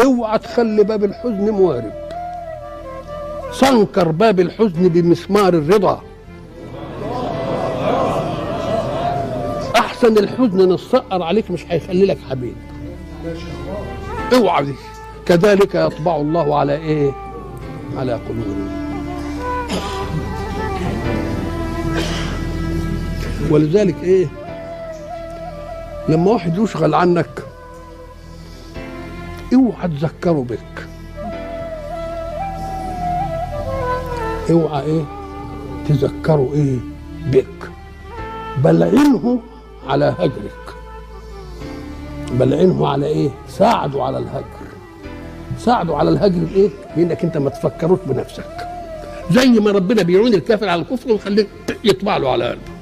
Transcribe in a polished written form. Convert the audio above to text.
اوعى تخلي باب الحزن موارب، سنكر باب الحزن بمسمار الرضا. احسن الحزن نسقر عليك مش هيخلي لك حبيب. اوعى دي. كذلك يطبع الله على ايه؟ على قلوبهم. ولذلك ايه؟ لما واحد يشغل عنك اوعى تذكره بك، اوعى ايه؟ تذكره ايه؟ بك، بل عنه على هجرك، بل عنه على ايه؟ ساعده على الهجر. ساعده على الهجر بايه؟ بانك انت ما تفكروش بنفسك، زي ما ربنا بيعين الكافر على الكفر ويخليه يطبع له على قلبه.